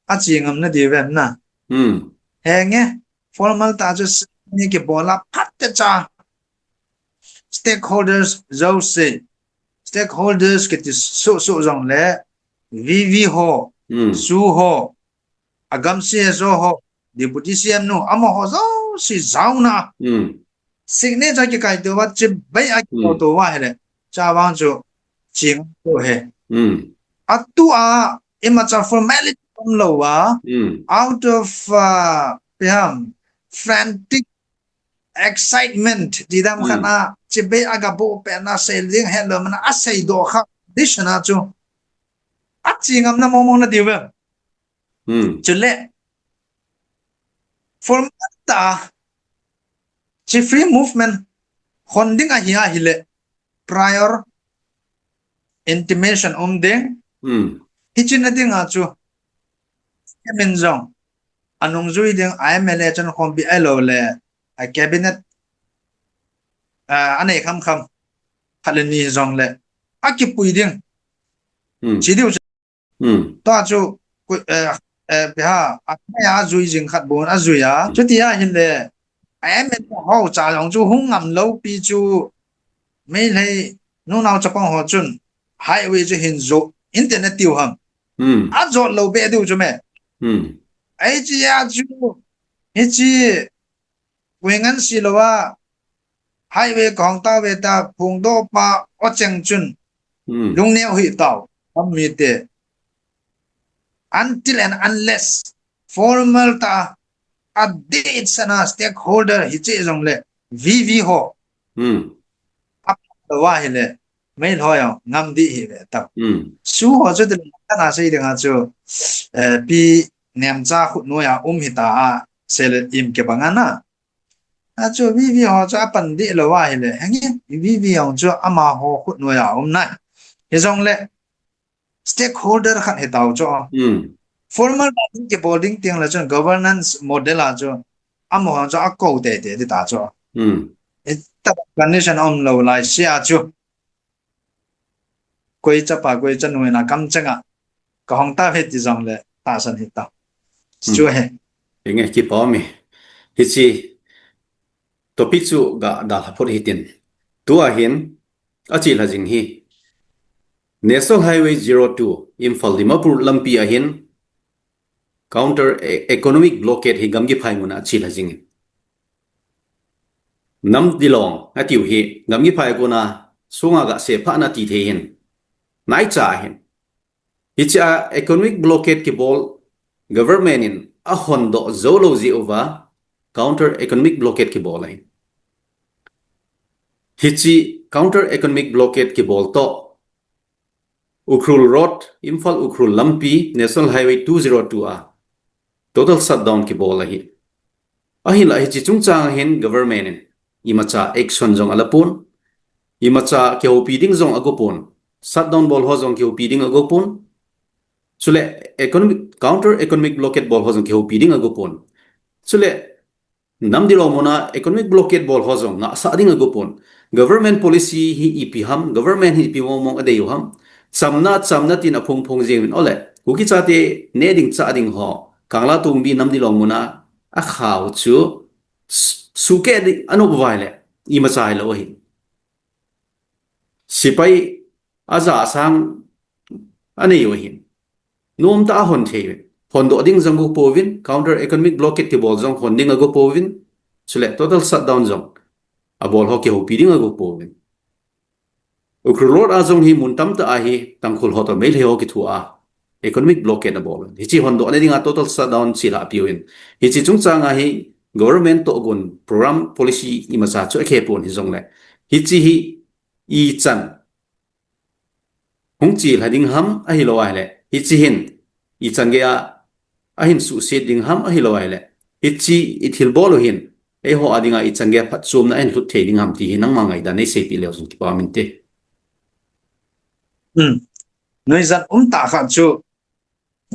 achi ngam na di vem na. Hmm. Henge, formal ta chu ni kibol a phat te cha. Stakeholders jouse. Stakeholders kiti su su jong le V V ho, hmm, SoO ho, agam C S O ho, Deputy C M nu, amaho jouse jaona. Hmm. Signature kikai tou va, chibai a kikai tou va hile. Chavang chu ching tou he. Hmm. Atua, imacha formality umlou va. Hmm. Out of, uh, piham, frantic excitement, ti dam khat a, chibai a gabu pen a sei ding helou mana, asei doh kha, dishana chu. Achi ngam na mong mong na diu ve. Hmm. Chule, formal ta, chi free movement, hon ding ahi ahile, prior intimation um ding. Hmm. Hichi na ding a chu, min jong, anung jui ding, I M L A chun khompi ahilou le, a cabinet, ah, anei kham kham, khat le ni jong le, akipui ding. Hmm. Chi diu Hmm. Tua chu, ku-, eh, eh, piha, a, a jui jing khat bon, ajui a. Chuti ahile, a M N ho cha jong chu hung ngam lou pi chu, Meitei, nunao chapang ho chun, highway chu hin jo, internet tiu ham. Hmm. Ajot lou be diu chu me. Hmm. Ai chi a chu, hichi, Koi ngan si lou a, highway kahong tauve ta, phongdoh pa o cheng chun, hmm, lungneo hih tau, am mite. Until and unless formal ta, a date sana stakeholder hiche jongle, V V ho. Hmm. Ap lou ahile, Meitei ho jong ngam ding ahi ve tau. Hmm. SoO ho chu tile kana sei dinga chu, eh, Pi Nemcha khut noiya um hita a, sel im kibang ana. A chu V V ho chu apan ding lou ahile, henge, V V ho chu amaho khut noiya um nai. Hijongle, stakeholder khat hitau chu. Hmm. Formal ta ding kibol ding teng le chun governance model a chu, amaho chu akou teitei ding ta chu. Hmm. Hita condition aum lou lai sia chu. Koi chapa, koi chanu in a kam chenga, kahong tauve ti jongle, tahsan hita. Hmm. Chu he. Henge, kipa um e. Hiche topic chu ga dalha phot hitin. Tua hin, ache lha jing hi. National Highway zero two, Imphal Dimapur lampi a hin, counter e- economic blockade hi Gamgiphai muna achil ha jingin. Namdilong atiu hi Gamgiphai kona sunga ga sephah na ti thei hin. Naicha hin. Hichea economic blockade kibol government in ahondoh jou lou jeh uva counter economic blockade kibol ahi. Hiche counter economic blockade kibol toh Ukhrul Road, Imphal Ukhrul lampi, National Highway two zero two a total shutdown kibol ahi. Ahinla hiche chungchang hin government in imacha action jong alapon, imacha kihoupi ding jong agopon, shutdown bol ho jong kihoupi ding agopon, chule economic, counter economic blockade bol ho jong kihoupi ding agopon. Chule Namdilong muna economic blockade bol ho jong ngahsah ding agopon. Government policy hi ipi ham, government hi ipi mong mong adei u ham. Chamna, chamna tin aphung phong jing uvin ole. Kuki chate ne ding cha ding ho. Kanglatongbi Namdilong muna akhau chu s- suke ding anop uva ahile imacha hilou ahi. Sepai aja asang anei u ahin. Nomtah a hon thei uvin. Hondoh ding jong agopouvin, counter economic blockade kibol jong hon ding agopouvin. Chule total shutdown jong abol ho kihoupi ding agopouvin. Ukhrul Road a jong hi mun tamtah a hi Tangkhul ho toh Meitei ho kithoa economic blockade abol. Hiche hondoh na dinga total shutdown chilhah piuvin. Hiche chungchang a hi government tohgon program policy imacha chu akhepon hijongle, hiche hi ichan hung chilha ding ham ahilou ahile, hiche hin ichan geiya ahin suhset ding ham ahilou ahile, hiche ithilbol u hin eiho a dinga ichan geiya phatchomna ahin lhut thei ding ham ti hi nangma ngaidan neiseipeh leu chun kipah inte. Hmm. Nuijat umtah khat chu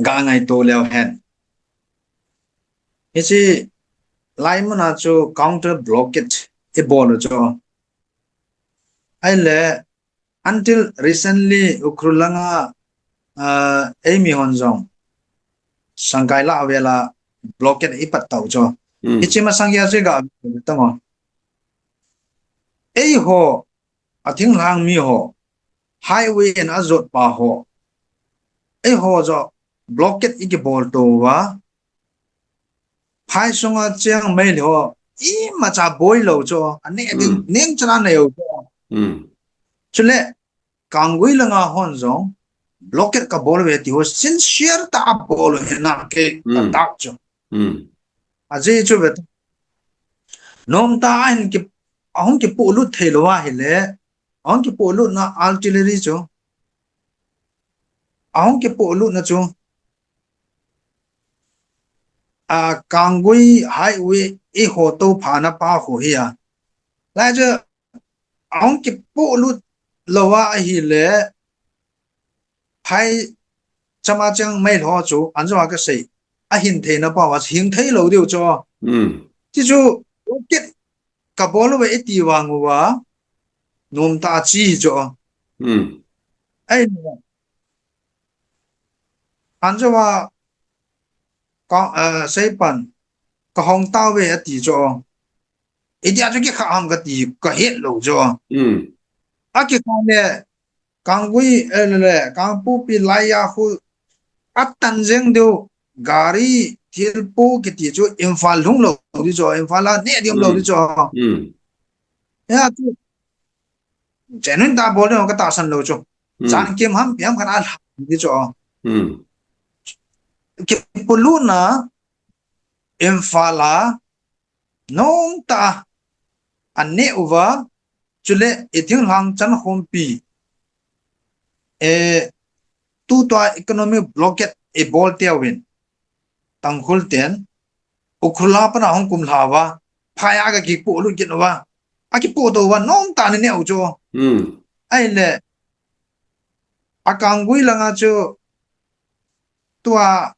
ga ngaito leu hen. Hiche lai muna chu counter blockade ibol u chu. Ahile until recently Ukhrul langa eimi hon jong Sangkai lah vela blockade ipat tau chu. Hiche masang geiya chu ga tango. Eiho athinglhang mi ho, highway in ajot pa ho, eiho joh blockade ikibol touva, phai sunga cheng Meitei ho imacha boilou chu, aneh ding neng chana neilou chu. Chule Kanggui langa hon jong blockade kabol uve ti ho sincere tah a bol u hinam kei ka doubt chu. Ajeh chu ve, nomtah a hin ki, ahung kipohlut theilou ahile, ahung kipohlutna artillery chu, ahung kipohlutna chu, a, Kanggui highway eiho touphana pa ho hi a, lai chu ahung kipohlut lou a ahile, phai chama cheng Meitei ho chu, anjo a kasei, ahin theina pao a hing theilou diu chu. Ti chu, rocket kabol uve iti vang uva, nomtah a chi chu. Ahile, anjo a ka, eh, seipan, kahong tauve ati chu. Itia chu kikhah ham kati, kahet lou chu. Akikha le, Kanggui, eh, le, le, Kangpokpi laiya khu atan jeng diu, gari thilpo kiti chu Imphal lhung lou di chu, Imphal a neh ding lou di chu. Ya chu, genuine tah bol ding katahsan lou chu. Chan kim ham, pi ham khat a lhang di chu. Kipohlutna, Imphal a, nomtah a, aneh uva, chule ithinglhang chankhompi, eh, tutua economic blockade ibol teuvin, Tangkhul ten, Ukhrul a pat a hung kumlha uva, phai a akipohlut kit uva, akipoh touva, nomtah a aneh u chu. Ahile, a Kanggui langa chu, tua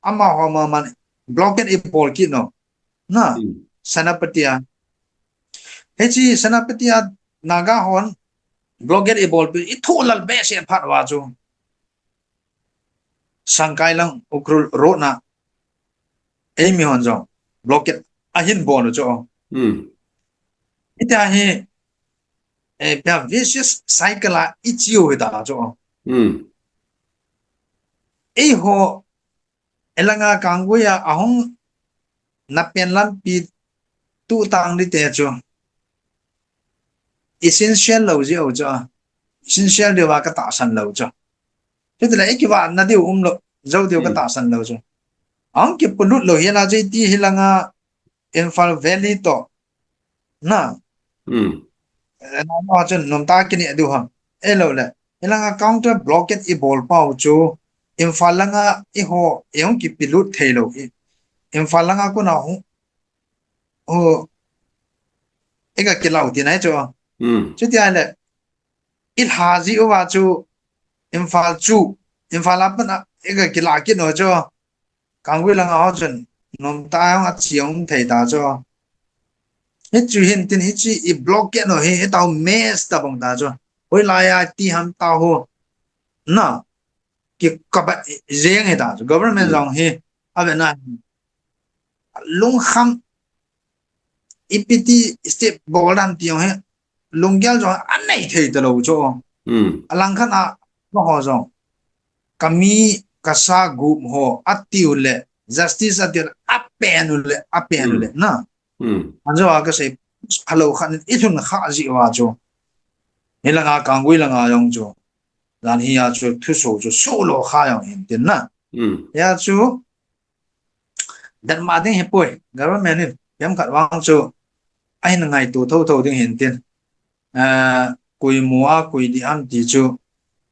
amaho maman blockade ibol kit u. Na, Senapati a. Hiche Senapati a Naga hon blockade ibolpi, ithoh lal behseh phat uva chu, Sangkai lang Ukhrul road na, eimi hon jong blockade ahin bol u chu. Hitia hi, eh, pia vicious cycle a ichi u hita chu. Eiho Elanga Kanggui a ahung na pen lampi tu tang di te chu. Essential lo ji o chu. Essential diu va ka tahsan lo chu. Chutile ikiva na diu um lo, jo diu ka tahsan lo chu. Ahung kipulut lo hi la ji ti hilanga Imphal Valley to. Na. Hmm. Na ma chun nom ta kini diu ha. E lo le. Ilanga counter blockade i bol pau chu. Imphal langa i ho, i hung kipilut thei lo i. Imphal langa kuna hu. Hu. Ika kilau ti nai chu. Hmm. Chuti ai le. I lha ji uva chu. Imphal chu. Imphal a pana. Ika kila kino chu. Kanggui langa ho chun, nom ta hung a chi hung thei ta chu. Hichu hin tin hichi i blockade no hi, hi tau mess ta bong ta chu. Hoi lai a ti ham ta ho. Na, ki kaba jeng hi ta chu. Government jong hi, a ve na. Lungkham, ipi ti step bol dan ti hung hi. Lunggel jong a nei thei ta lo chu. Hmm. A lang khan a, ma ho jong. Kami, kasa gup ho, a tiu le, justice a tiu le, a pen u le, a pen u le, na. Hmm. An jo a ka sei, phalo khan, i thun kha ji wa chu. Ni langa Kanggui langa jong chu. Dan hi a chu, thu so chu, so lo kha jong hin tin na. Hmm. Ya chu, Dan ma ding hi poi, government in, piam khat vang chu, a hin ngaito tho tho ding hin tin. Ah, kui mu a, kui di am ti chu,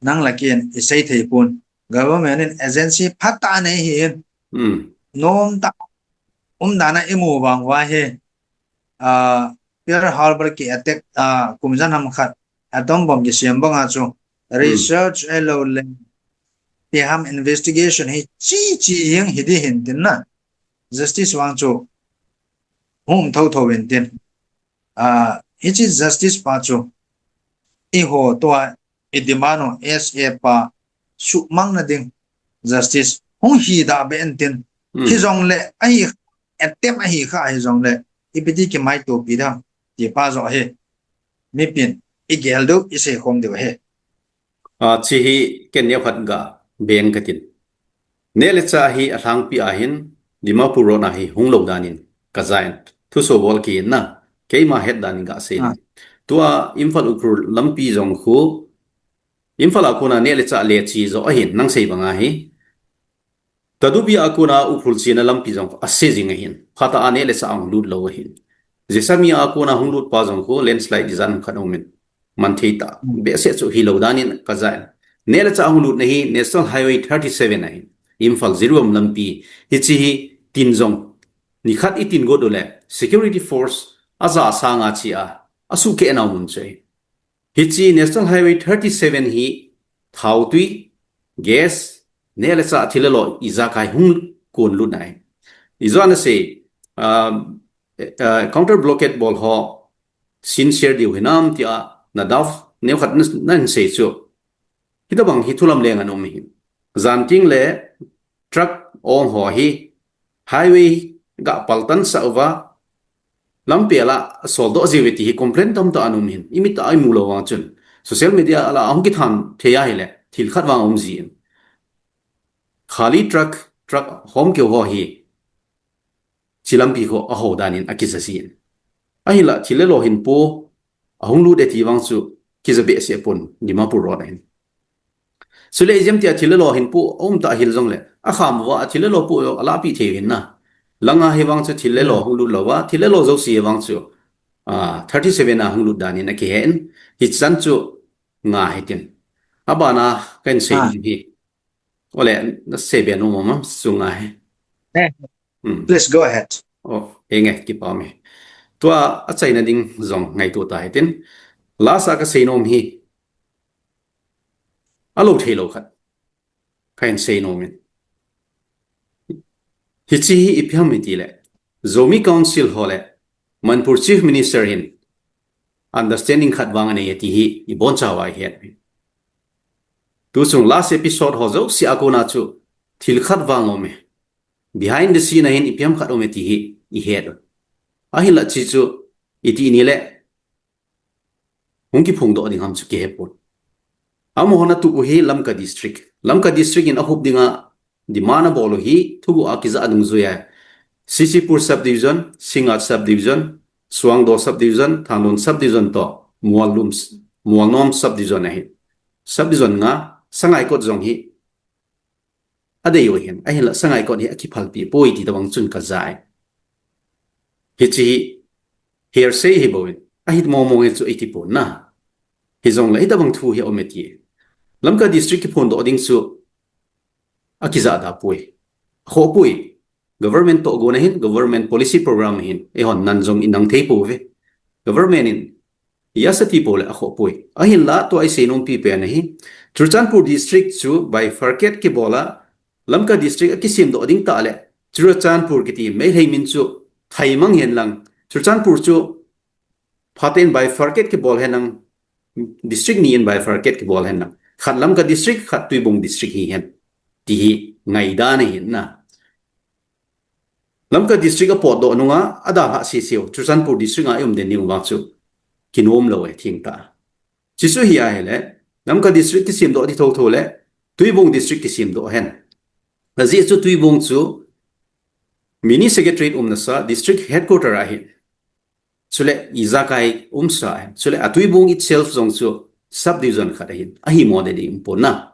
nang la kin, i sei thei pon. Government in agency phat ta nei hi in. Hmm. Nom ta, um dan a i mu vang va hi. Ah, Pearl Harbor ki attack, ah, kum jan ham khat. Atom bomb kisem banga chu research a lo le ti ham investigation hi chi chi hing hi di hin tin na. Justice vang chu hum tho tho hin tin. Ah, hichi justice pa chu i ho to a i demand o S A pa sumang na ding justice hung hi da be en tin. Hmm. Hi jong le ai attempt a hi kha hi jong le ipi ti ki mai to pi da ti pa jo hi. Mipin, i gel deuh, i sei khom deuh ahi. A, chi hi ken neo khat ga beng ka tin. Neh le chah hi a lhangpi a hin, Dimapur Road a hi hung lo dan in ka ja in. Thuso bol kit na, keima het dan in ga sei. Ah. Tua Imphal Ukhrul lampi jong khu, Imphal a kona neh le chah le chi jo ahin, nang sei banga hi. Tadubi a kona Ukhrul chena lampi jong a se jing ahin. Phat a neh le chah a hung lut lo ahin. Jessami a kona hung lut pa jong khu landslide di jan khat um in. Man thei ta. Hmm. Behseh chu hi lo dan in ka ja in. Neh le chah a hung lut na hi National Highway thirty-seven ahin. Imphal Jiribam lampi. Hichi hi tin jong. Ni khat i tin got u le. Security force a ja sanga chi a. A su ke na mun chu ahi. Hichi National Highway thirty-seven hi thao tui, gas, neh le chah thil le lo ijakai hung kon lut nai. I jo na sei, um, eh, eh, counter blockade bol ho sincere diu hinam tia na doubt neo khat na, na sei chu. Hitabang hi thulam leng an um hi. Jan ting le truck ong ho hi highway ga paltan sa uva lampi a la soldoh jiu ve ti hi complain tamtah an um hin. I mit a i mu lo vang chun. Social media a la ahung kithan thei ahi le thil khat vang um ji in. Khali truck, truck hom keu ho hi. Chi lampi kho a ho dan in a kisa ji in. Ahinla thil le lo hin po a hung lut e ti vang chu kija behseh pon Dimapur Road ahin. Sule ijemtia thil le lo hin po a um ta hil jong le. A kham uva a thil le lo po a lahpi thei hin na. Langa hi vang chu thil le lo hung lut lo va, thil le lo josi hi vang chu. Ah, thirty-seven a hung lut dan in a kihen. Hichan chu nga hitin. Abana kan sei hi. Ole, na sei be no mama sunga hi. Eh, hmm. Please go ahead. Oh, enge, kipa me. Tua a China ding jong ngaito ta hitin. Last a ka sei nom hi. A lo thei lo khat. Ka hin sei nom in. Hichi hi ipi ham iti le. Zomi Council ho le. Manipur Chief Minister hin. Understanding khat vang anei ti hi. I bon chawa hi. Tu chung last episode ho josi a kona chu. Thil khat vang om e. Behind the scene a hin ipi ham khat um e ti hi i het. Ahinla chi chu iti ni le. Hung kiphong doh ding ham chu kihe pon. Amaho na tu u hi Lamka District. Lamka District in a hup dinga demand abol u hi thuguh a kija dungjuiya. C C Pur subdivision, Singngat subdivision, Suangdo subdivision, Thanlon subdivision toh, Mualnum, Mualnom subdivision ahi. Subdivision nga, Sangaikot jong hi adei u ahin, ahinla Sangaikot hi akiphalpi poi ti tobang chun kajai. Hiche hi hearsay hi bouvin, ahi mong mong hi chu eiti pon na. Hijongle hitobang thu hi aume ti. Lamka district kiphondoh ding chu akija da poi. Akhoh poi. Government tohgon ahin, government policy program ahin, eihon nan jong inang thei pouve. Government in, yes ati poule akhoh poi. Ahinla tua isei nompi pen ahi. Churachandpur district chu bifurcate kibol a, Lamka district akisemdoh ding tah le, Churachandpur kiti Meitei min chu thaimang hen lang. Churachandpur chu phaten bifurcate kibol hen lang. District ni in bifurcate kibol hen lang. Khat Lamka district, khat Tuibong district hihen. Ti hi ngaidan ahin na. Lamka district apotdoh nunga, adalhah sese u, Churachandpur district a i um den ding uva chu kinom lou e, thengtah. Chuche chu hi ahile, Lamka district kisemdoh ti thotho le, Tuibong district kisemdoh hen. Ajeh chu Tuibong chu mini secretariat umna sa, district headquarter ahin. Chule ijakai umsa ahin. Chule a Tuibong itself jong chu subdivision khat ahin. Ahi mo de ding um pon na.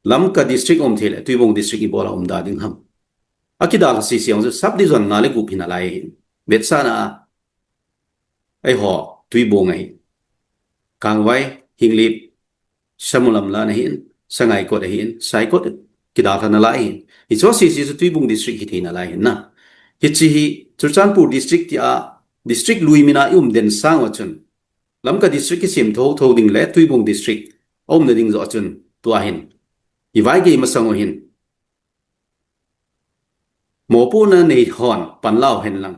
Lamka district um thei le, Tuibong district ibol a um da ding ham. Akidalha sese jong chu subdivision nga le gup hi nalai ahin. Vetsahna a, eiho, Tuibong ahin. Kangvai, Henglep, Samulamlan ahin, Sangaikot ahin, Saikot kidalha nalai ahin. Hiche sese chu Tuibong district hithei nalai ahin na. Hiche hi, Churachandpur district tia, district lui mina i um den sang uva chun. Lamka district kisem thotho ding le Tuibong district aumna ding joh chun tua hin. Ivaigei masang u hin. Mopohna nei hon panla u hen lang.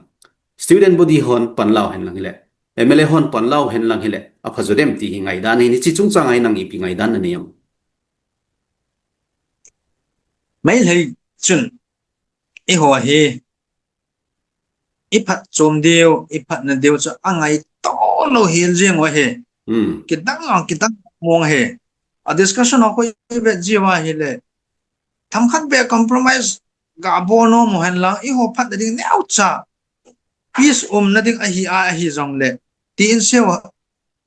Student body hon panla u hen lang hile. M L A hon panla u hen lang hile. Apha jo dem ti hi ngaidan ahi, hiche chungchang a hi nang ipi ngaidan nanei em? Meitei chun eiho hi iphatchom diu, iphatna diu chu angaito lou hel jeng u ahi. Hmm. Kidang ang, kidang mong ahi. A discussion a koi vet jiu ahile. Themkhat beh compromise gabol nom u hen lang, eiho phatna ding neocha. Peace umna ding ahi a, ahi jongle. Tin seiyu,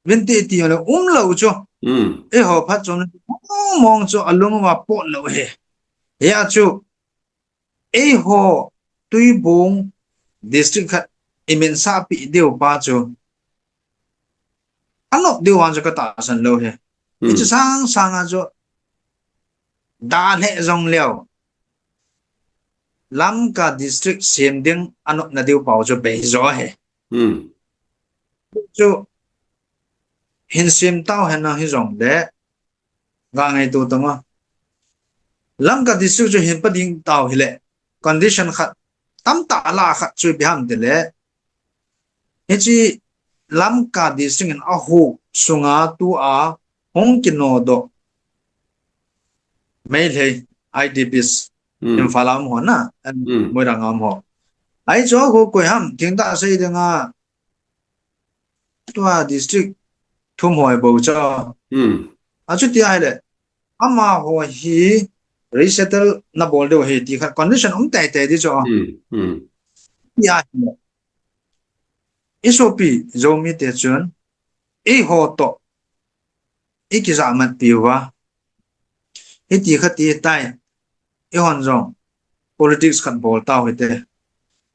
vinte ti le umlou chu. Hmm. Eiho phatchomna mong mong chu alung uva pot lou ahi. Hia chu, eiho Tuibong district khat imin sahpi diu pa chu. Anop diu vang chu katahsan lou ahi. Hmm. Hiche sang sang a chu dalhah jong leu. Lamka district sem ding anopna diu pa u chu bei jo ahi. Hmm. Chu hin sem tau hen lang hijongle. Ga ngaito tang o. Lamka district chu hin pa ding tau hile. Condition khat, tamtah lah a khat chu ipi ham tile. Hiche Lamka district in ahuh sunga tua hung kinodoh Meitei I D Ps. Hmm. Imphal a um ho na, em, Hmm. Moirang a um ho. Ahi chu ahuh koi ham, thengtah sei dinga, tua district thum ho bou chu. Hmm. Achuti ahile, amaho hi resettle nabol diu ahi ti khat condition um teitei di chu. Hmm. Hmm. Ti ahile, isopi Zomite chun, eiho toh ikijahmatpi uva, hiti khat ti tai, eihon jong politics khat bol tau hite.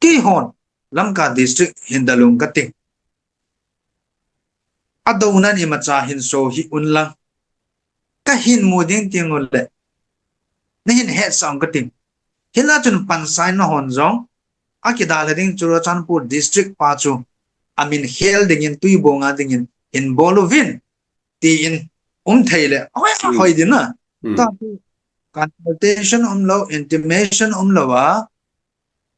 Keihon Lamka district hin dalung kating. Adounan imacha hin so hih un lang. Kahin mu ding teng ule, nahin hetsah un kating. Hinlah chun pansan nahon jong, akidalha ding Churachandpur district pa chu amin khel dingin, Tuibong a dingin hin bol uvin, tin um thei le, ahoi, Hmm. ahoi din na. Hmm. Tua chu consultation umlou, intimation umlou a,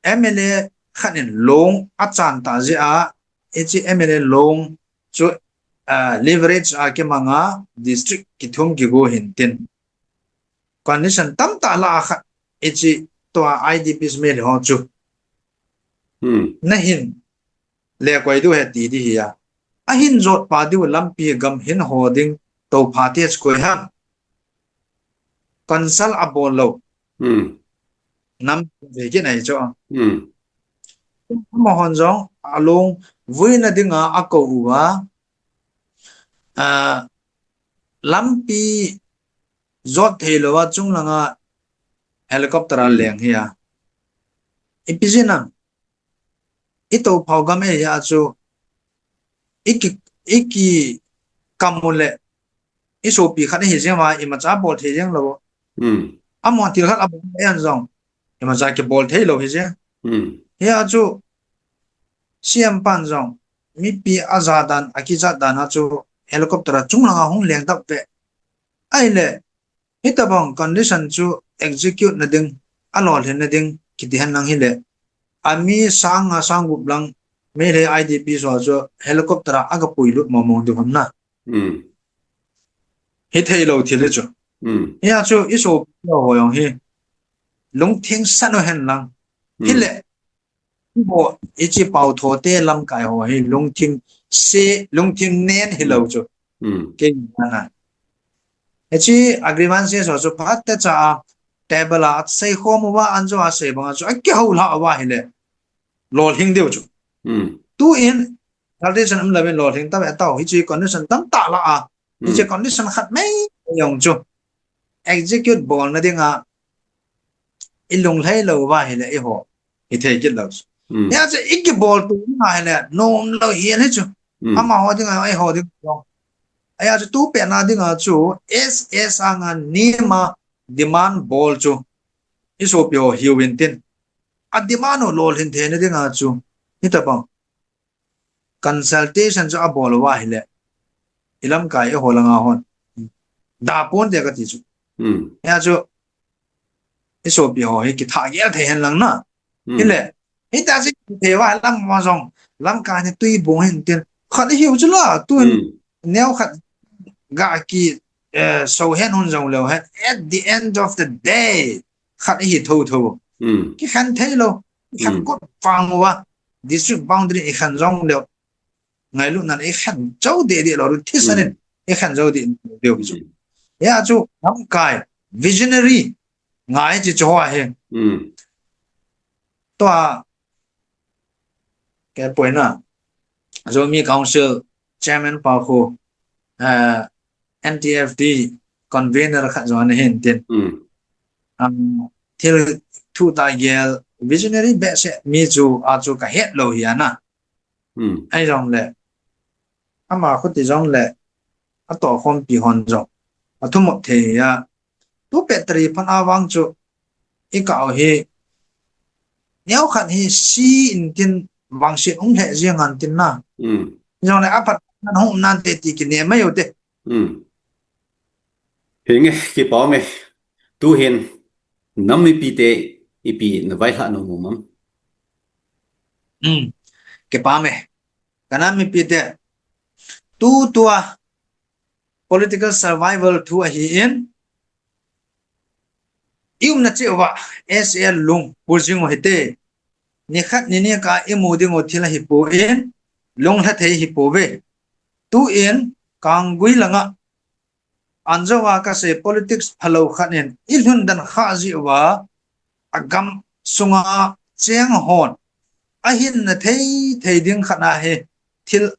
M L A khat in long achan tah jeh a, hiche M L A long chu, ah, leverage a kimang a district kithum kigo hin tin. Condition tamtah lah a khat, hiche tua I D Ps Meitei ho chu. Hmm. Nahin le koi diu ahi ti di ahi a. Ahin jot pa diu lampi gam hin ho ding toh pha te chu koi ham. Consult abol lou. Hmm. nam ve kit ahi chu. Hmm. Amahon jong alung vuina dinga akou uva, ah, lampi jot thei louva chunglanga helicopter a leng hi a. Ipi jeh ham, i tophau gam ahi chu, i ki, i kikam u le, i sopi khat ahi jeng uva, imacha bol thei jeng lou. Hmm. Amahon thil khat abol ahi jong, imacha kibol thei lou hi jeng. Hmm. Hia chu, C M pan jong, mipi aja dan, akijat dan a chu, helicopter a chunglanga hung leng tah ve. Ahile, hitabang condition chu execute na ding, alolhin na ding, kiti hen lang hile. Ami sang nga sang gup lang, Meitei I D P so chu helicopter a aga puilut mong mong ding ham na. Hmm. Hithei lou thil hi chu. Hmm. Hia chu i sopi ho jong hi lungthim sat u hen lang. Hmm. Hile, Bo, hiche pao tho te lamkai ho hi lungthim se, lungthim nen hilou chu. Hmm. Kei na. Hiche agreement se so chu phat te cha a table a sei khom uva an jo a sei bang a chu a kihou lha uva hile. Lolhing diu chu. Hmm. Tuin, tradition um lavin lolhing ta ve tau, hiche condition tamtah la a. Hmm. Hiche condition khat mai jong chu. Execute bol na dinga, i lunglhai lou uva hile eiho, hithei kit lou. Hmm. Hia chu i kibol tu na hile, nom lou hi le chu. Hmm. Amaho dinga, eiho ding jong. Ahia chu tu pet na dinga chu, S S a nga nima demand bol chu. I sopi ho hiu intin. A demand u lolhin thei na dinga chu. Hitabang. Consultation chu abol uva hile. I lamkai eiho langa hon. Da ponte kati chu. Hmm. Hia chu, i sopi ho hi kitha gel thei hen lang na. Hmm. Hile. Hita chu thei uva lam ma jong. Lamkai ni tui bung hin tin. Khat hiu chu la. Tun. Hmm. Neo khat ga ki, eh, so hen hun jong leu hen. At the end of the day. Khat hi tho tho. Hmm. Kikhen thei lou. Kikhen Hmm. kot vang uva. District boundary ikhen jong leu. Ngailut nan ikhen jou deh deh lou. Thisan in Hmm. ikhen jou deh deh lou. Hmm. Hia chu lamkai visionary ngai chi chu ho ahi. Hmm. Tua, kei poi na. Zomi Council Chairman pa khu, eh, N T F D Convener khat jong ana hin tin. Hmm. Um, thil thu ta gel visionary behseh mi chu a chu ka het lou hi ana. Hmm. Ahi jong le. Ama khuti jong le. Atoh khompi hon jong. Athumop thei a. Tu pet tari phan a vang chu. I ka u hi. Neo khat hi si in tin vang si um lheh jeng an tin na. Hmm. Jong le apat nan hung nan te ti kine mai u te. Hmm. Hinge, kipa ume. Tuhin, nam mipi te ipi na vaihla nom u ham? Hmm. Kipa ume. Ka nam mipi te. Tu tua political survival thu ahi in. I umna cheh uva, S A L lung, pu jing u hite. Nikhat nini ka imu ding u thil ahi poi, lunglha thei hi poi ve. Tuin, Kanggui langa, Anjou a kasei politics phalou khat in, i lhun dan kha jeh uva, agam sunga cheng hon, ahin na thei thei ding khat ahi, thil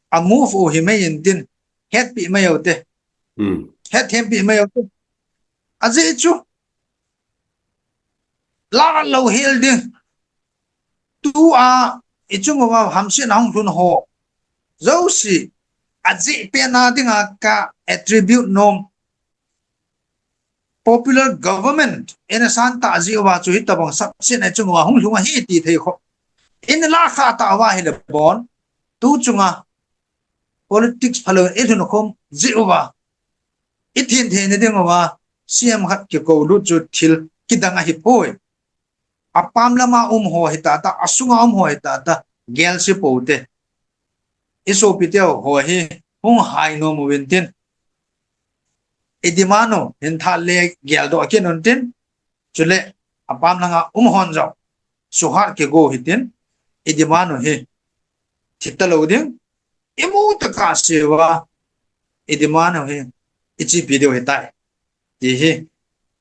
a move u hi mai in tin, hetpi mai u te. Hmm. Hetthempi mai u te. Ajeh chu, la lou hel ding. Tua, i chung uva hamsetna hung lhun ho. Jouse, ajeh pen a dinga ka attribute nom. Popular government, ina san ta jeh uva chu hitabang sapsetna i chung uva hung lhung ahi ti thei kho. Ina la kha ta uva hile bon. Tu chunga, politics phalou i lhun khom jeh uva. I thin thei na ding uva, C M khat kikou lut chu thil kidang ahi poi. Apam lama um ho hi tata, asunga um ho hi tata, gel si pou te. I sopi te ho hi, hung hai nom uvin tin. I demand u, hin tha le gel doh kit un tin. Chule, apam langa um hon jong, suhat kigo hitin, i demand u hi, thi talou ding, imu tah a sei uva, i demand u hi, i chepi diu hitai. Ti hi,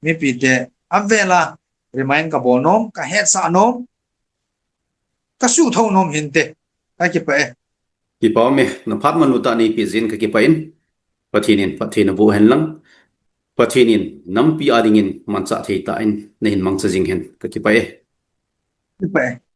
mipi te, avela, remind kabol nom, kahetsah nom, kasuhthou nom hinte. Kakipah e. Kipa ume, naphat manlu tah neipe jin kakipah in. Pathen in phatthei naboh hen lang, Pathen in nampi a dingin manchah thei tah in nahin mangcha jing hen, kakipah e. Kipah e.